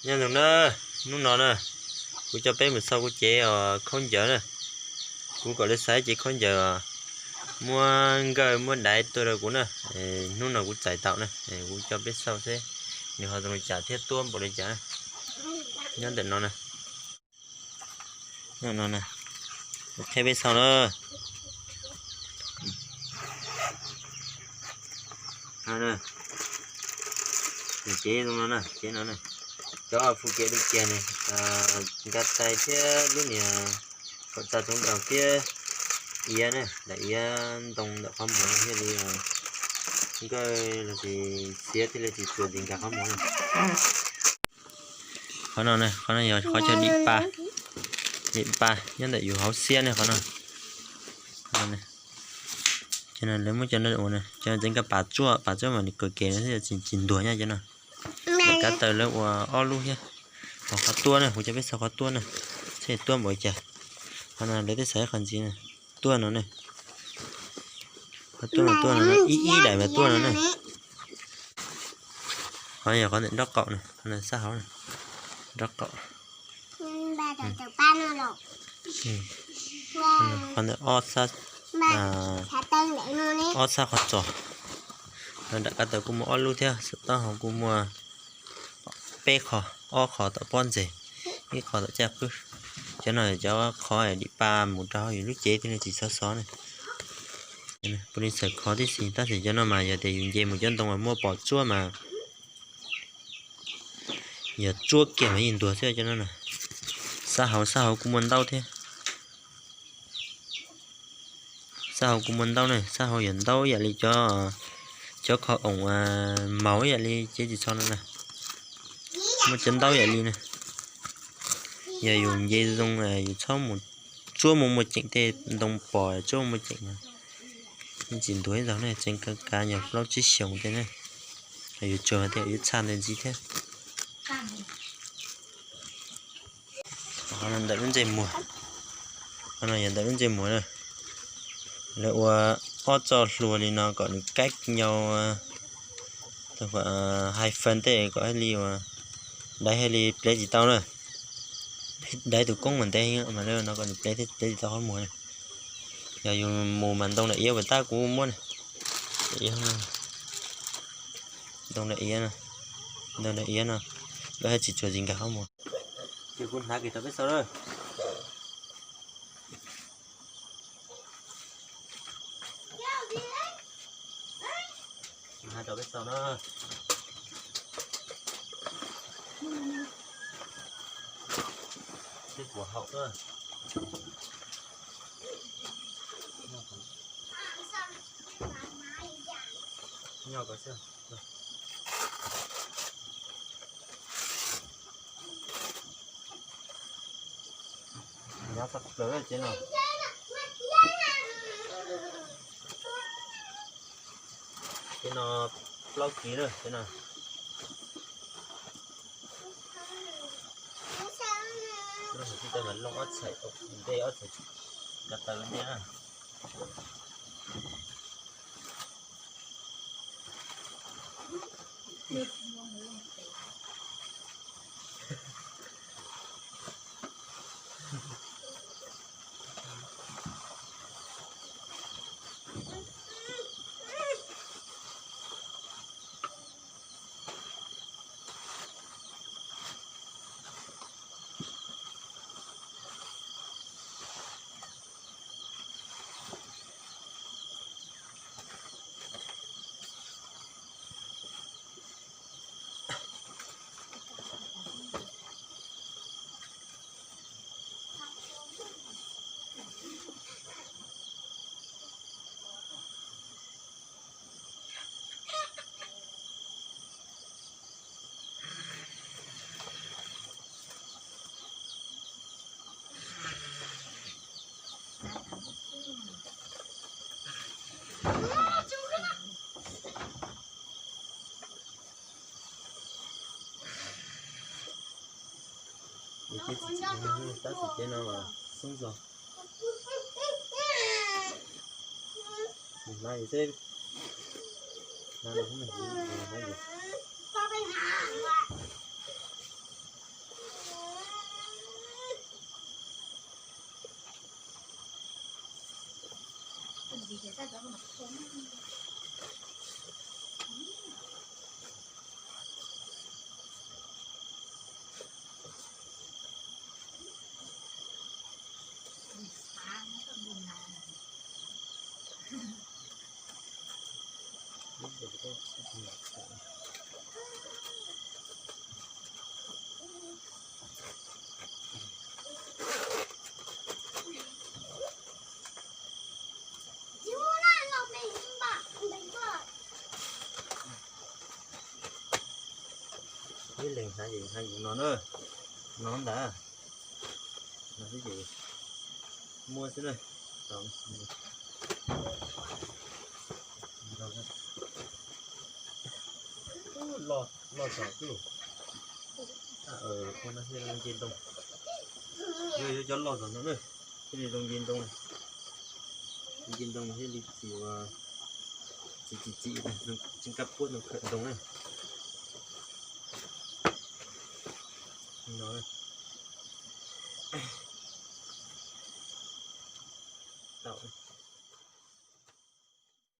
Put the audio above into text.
Nyob zoo na, hnub no na, kuv coj peb mus xauj kuv cev os khaub ncaws na. Kuv kom lawv xaiv cev khaub ncaws os, muab nkawj muab daiv tuaj rau kuv na. Hnub no kuv txais tau na, kuv coj peb xauj seb nws ho zoo li cas thiab tuab npaum li cas na. Nyob ntawm no na, kuv qhia peb xauj na. Cev zoo no na, cev no na, cov phu kev li kiag ne, nka tais thiab lub niag kaum txaj toob daus thiab iav na, daim iav ntoo ntawm qhov muag thiaj li nkawj los sis xiav thiaj li tsis tsuas ntxiv nkag qhov muag na. Qhov no na, qhov no yog qhov chaw dim pa, dim pa nyob ntawm yus hauv xiab ne qhov no. Ces lawv muab cov no ua, cov no tseem nkag pas tsuaj, pas tsuaj mas nws kawg kev no thiaj tsis ntuag nyob cov no. Lawv kav taws lawv ua ob lub thiab. Ho qhov tuaj na, kuv coj peb xauj qhov tuaj na, seb tuaj npaum li cas. Qhov no lawv twb xaiv qhov ntxiv na, tuaj no na. Qhov tuaj mas tuaj no, ib ib daim mas tuaj no na. Qhov yog qhov ntawm nraub qaum na, sab hauv na, nraub qaum. Qhov ntawm ob sab, ob sab qhov txos. Nram kav taws kuj muaj ob lub thiab, xov tooj hauv kuj muaj peb qho, ob qho tom pob ntses, ib qho tom caj qwb. Cov no cov qhov dim pa mus rau hauv yus lub cev thiaj li tsis xov xov na. Puav leej txawm khov tib si, tab sis cov no mas yog tias yus nce mus cov ntoo uas muaj pos tsuab mas yog tsuab kiag mas yeej ntuag xwb cov no na. Sab hauv, sab hauv kuj muaj ntaub thiab. Sab hauv kuj muaj ntaub na, sab hauv yog ntaub ib yam li cov, cov kho oom maus ib yam li cev tsis txho no na. Muaj cov ntaub ib yam li na. Yog yus nce zoo yus txhob mus tsuab mus muaj ceem tej ntoo pos tsuab muaj ceem mas yeej tsis ntuag ib zaug ne, tseem kav kav nyuag plaub tsib xyoos tej na. Yus tsuag tias yus txhaj ntawd ntxiv thiab. Qhov no ntawm lub ntsej muag, qhov no yog ntawm lub ntsej muag na. Lawv ua ob txoj hlua li no kom nws kaib nyau, hais fee tej kom thiaj li uas daiv thiaj li plev tsis tau na. Daiv tus koob mas ntev heev mas lawv no kom nws plev thiaj plev tsis tau qhov muag na. Yog yus mus mas ntoo daim iav puas tab kuv muab na. Ntoo daim iav no, ntoo daim iav no, lawv thiaj tsis tsuas tsis nkag qhov muag. Ces kuv hnav kiag rau peb xauj na. Hnav rau peb xauj na. Xib puas haum na. Nyob ko xwb. Nyob txog plaws cev no. Cev no plaub kiv na cev no. Lub hauv tib teeb mas looj ob txhais, nte ob txhais, kav taws nte na. Tab sis cev no mas xoob zog. Mus hnav yus seb. Hnav los kuj mus hnav yus. Ib leeg hnav ces hnav yus no na, no ntag, no xwb ces muab xwb na. Loj, loj zog xwb. Ua no thiaj li zoo nce ntoo. Yog yuav cov loj zog no na, thiaj li zoo nce ntoo. Nce ntoo thiaj li tsis, tsis tsis tsis tsis nkag puab ntoo khawm ntoo na. No, tau.